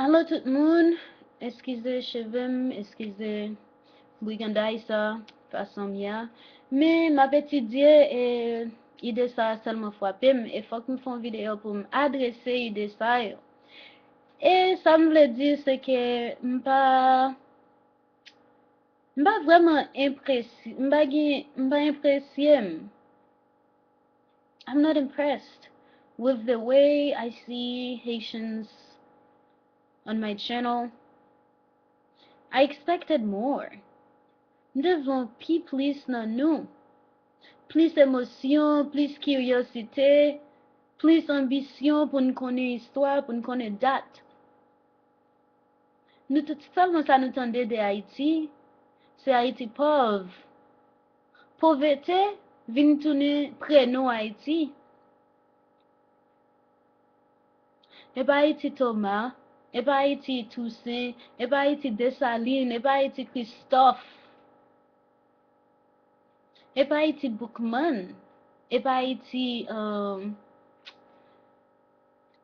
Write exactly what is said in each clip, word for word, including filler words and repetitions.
Alo tout moun, eskize cheve m, eskize briganday sa, fason m ye a. Men m ap etidye e ide sa a sèlman frape m e fòk m fè yon videyo pou m adrese ide sa yo. E sa m vle di se ke m pa m pa vrèman enpresye, m pa gen, m pa enpresye m. I'm not impressed with the way I see Haitians on my channel. I expected more. M te vle yon pi plis nan nou. Plis emosyon, plis kiryosite, plis anbisyon pou n konnen istwa, pou n konnen dat. Nou tout sèlman sa nou tande de Ayiti, se Ayiti pòv. Povrete vin tounen prenon Ayiti. E pa Ayiti Thomas, e pa Ayiti Toussaint, e pa Ayiti Desalin, e pa Ayiti Kristòf, e pa Ayiti Boukman, e pa Ayiti um,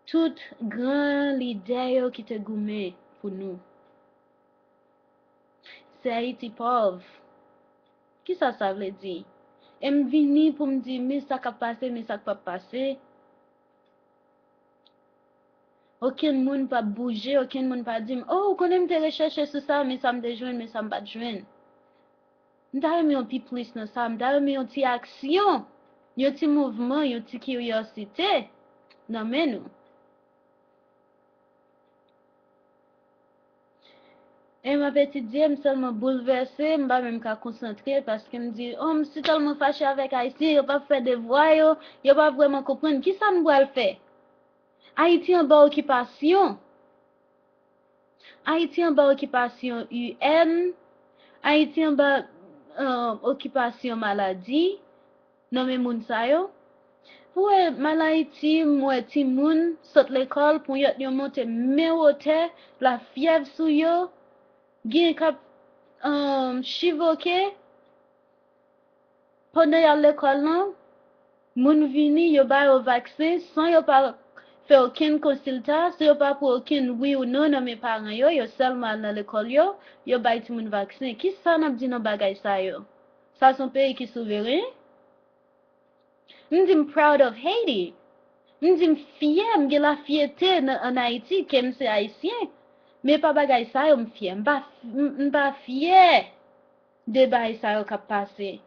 tout gran lidè yo ki te goumen pou nou. Se Ayiti pòv. Kisa sa vle di? E m vini pou m di, men sa k ap pase, men sa k p ap pase. Okenn moun p ap bouje, okenn moun pa di m, oh, ou konnen m te rechèche sou sa, men sa m te jwenn, men sa m pa t jwenn. M ta renmen yon pi plis nan sa, m ta renmen yon ti aksyon, yon ti mouvman, yon ti kiryosite nan men nou. E m ap etidye, m sèlman boulvèse, m pa menm ka konsantre paske m di, oh, m si tèlman fache avèk Ayisyen, yo p ap fè devwa yo, yo p ap vrèman konprann kisa n pral fè. Ayiti anba okipasyon. Ayiti anba okipasyon U N, Ayiti anba um, okipasyon maladi nan men moun sa yo. Ou wè, m al Ayiti, m wè timoun sot lekòl, ponyèt yo monte men wotè, lafyèv sou yo, gen k ap um, chivoke. Pandan y al lekòl lan, moun vini, yo ba yo vaksen san yo pa fè okenn konsiltasyon, yo pa pran okenn wi ou non nan men paran yo, yo sèlman al nan lekòl yo, yo bay timoun vaksen. Kisa n ap di nan bagay sa yo? Sa se yon peyi ki souveren? M di m proud of Haiti. M di m fyè, m gen lafyete nan, ann Ayiti, ke m se Ayisyen. Men pa bagay sa yo m fyè. M pa, m, m pa fyè de bagay sa yo k ap pase.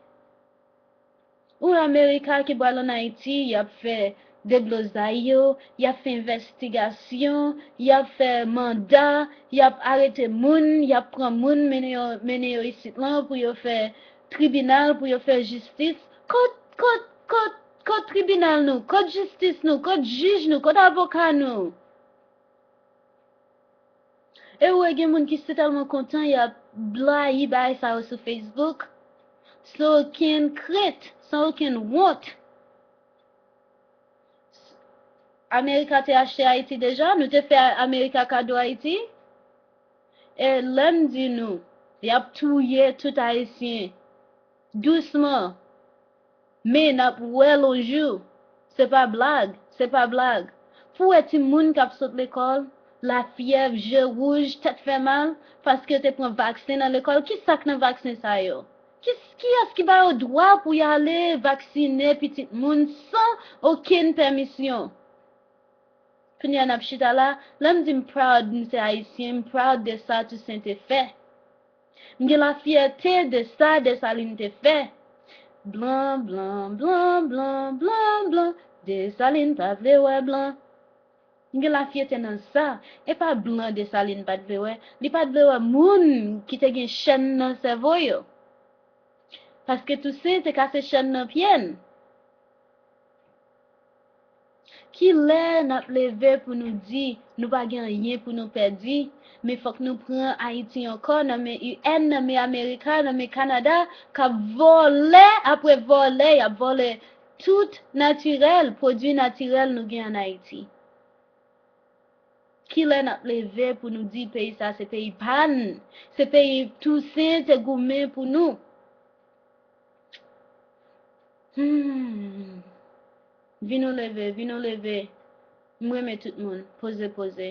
Ou Amerika ki pral ann Ayiti, y ap fè deblozay yo, y ap fè envestigasyon, y ap fè manda, y ap arete moun, y ap pran moun, mennen yo, mennen yo isit lan pou yo fè tribinal, pou yo fè jistis. Kot, kot, kot, kot tribinal nou? Kot jistis nou? Kot jij nou? Kot avoka nou? E ou wè gen moun ki si tèlman kontan y ap blayi bagay sa yo sou Facebook, san okenn krent, san okenn wont. Amerika te achte Ayiti deja, nou te fè Amerika kado Ayiti. E lè m di nou, y ap touye tout Ayisyen dousman. Men n ap wè l yon jou. Se pa blag, se pa blag. Pou wè timoun k ap sot lekòl, lafyèv, je wouj, tèt fè mal, paske yo te pran vaksen nan lekòl. Ki sa k nan vaksen sa yo? Ki, kiyès ki ba yo dwa pou y ale vaksinen pitit moun san okenn pèmisyon? Kounye a n ap chita la, lè m di m proud, m se Ayisyen, m proud de sa Toussaint te fè. M gen lafyète de sa Desalin te fè. Blan, blan, blan, blan, blan, blan, Desalin pa vle wè blan. M gen lafyète nan sa. E pa blan Desalin pa t vle wè. Li pa t vle wè moun ki te gen chèn nan sèvo yo. Paske Toussaint te kase chèn nan pye n. Kilè n ap leve pou nou di nou pa gen anyen pou nou pèdi, men fòk nou pran Ayiti ankò nan men U N, nan men Amerika, nan men Kanada, k ap vòlè apre vòlè, y ap vòlè tout natirèl, pwodui natirèl nou gen ann Ayiti? Kilè n ap leve pou nou di peyi sa se peyi pa n, se peyi Tousen te goumen pou nou? Hmm. Vin nou leve, vin nou leve. M renmen tout moun. Poze, poze.